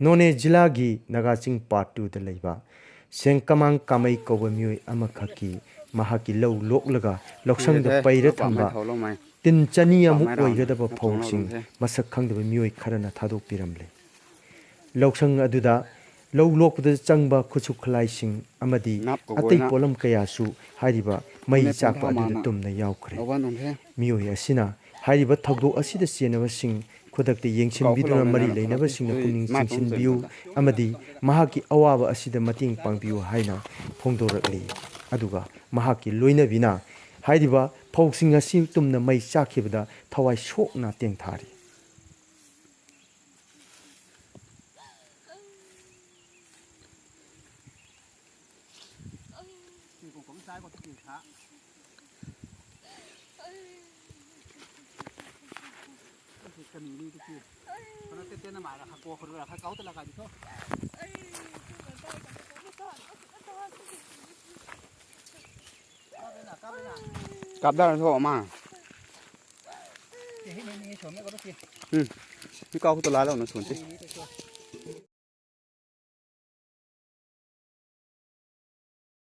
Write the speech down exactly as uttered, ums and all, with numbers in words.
ꯅꯣꯅꯦ ꯖꯤꯂꯥꯒꯤ ꯅꯥꯒꯥꯆꯤꯡ ꯄꯥꯔꯠ ꯇꯨꯗ ꯂꯩꯕ ꯁꯦꯡꯀꯃꯥꯡ ꯀꯥꯃꯩ ꯀꯧꯕ ꯃꯤꯑꯣꯏ ꯑꯃꯈꯛꯀꯤ ꯃꯍꯥꯛꯀꯤ ꯂꯧ ꯂꯣꯛꯂꯒ ꯂꯧꯁꯪꯗ ꯄꯩꯔ ꯊꯝꯕ ꯇꯤꯟ ꯆꯅꯤ ꯑꯃꯨꯛ ꯑꯣꯏꯒꯗꯕ ꯐꯧꯁꯤꯡ ꯃꯁꯛ ꯈꯪꯗꯕ ꯃꯤꯑꯣꯏ ꯈꯔꯅ ꯊꯥꯗꯣꯛꯄꯤꯔꯝꯂꯦ꯫ ꯂꯧꯁꯪ ꯑꯗꯨꯗ ꯂꯧ ꯂꯣꯛꯄꯗ ꯆꯪꯕ ꯈꯨꯠꯁꯨ ꯈꯨꯠꯂꯥꯏꯁꯤꯡ ꯑꯃꯗꯤ ꯑꯇꯩ ꯄꯣꯠꯂꯝ ꯀꯌꯥꯁꯨ ꯍꯥꯏꯔꯤꯕ ꯃꯩ ꯆꯥꯛꯄ ꯑꯗꯨꯗ ꯇꯨꯝꯅ ꯌꯥꯎꯈ꯭ꯔꯦ꯫ ꯃꯤꯑꯣꯏ ꯑꯁꯤꯅ ꯍꯥꯏꯔꯤꯕ ꯊꯧꯗꯣꯛ ꯑꯁꯤꯗ ꯆꯦꯟꯅꯕꯁꯤꯡ ꯈꯨꯗꯛꯇ ꯌꯦꯡꯁꯤꯟꯕꯤꯗꯨꯅ ꯃꯔꯤ ꯂꯩꯅꯕꯁꯤꯡꯅ ꯄꯨꯛꯅꯤꯡ ꯆꯤꯡꯁꯤꯟꯕꯤꯌꯨ ꯑꯃꯗꯤ ꯃꯍꯥꯛꯀꯤ ꯑꯋꯥꯕ ꯑꯁꯤꯗ ꯃꯇꯦꯡ ꯄꯥꯡꯕꯤꯌꯨ ꯍꯥꯏꯅ ꯐꯣꯡꯗꯣꯔꯛꯂꯤ꯫ ꯑꯗꯨꯒ ꯃꯍꯥꯛꯀꯤ ꯂꯣꯏꯅꯕꯤꯅ ꯍꯥꯏꯔꯤꯕ ꯐꯧꯁꯤꯡ ꯑꯁꯤ ꯇꯨꯝꯅ ꯃꯩ ꯆꯥꯛꯈꯤꯕꯗ ꯊꯋꯥꯏ ꯁꯣꯛꯅ ꯇꯦꯡꯊꯥꯔꯤ꯫ ꯀꯥꯞꯊꯔ ꯊꯣꯛꯑꯣ ꯃꯥ꯫ ꯎꯝ꯫ ꯁꯤ ꯀꯥꯎ ꯈꯨꯠꯇ ꯂꯥꯜꯂꯧꯅ ꯁꯣꯟꯁꯤ꯫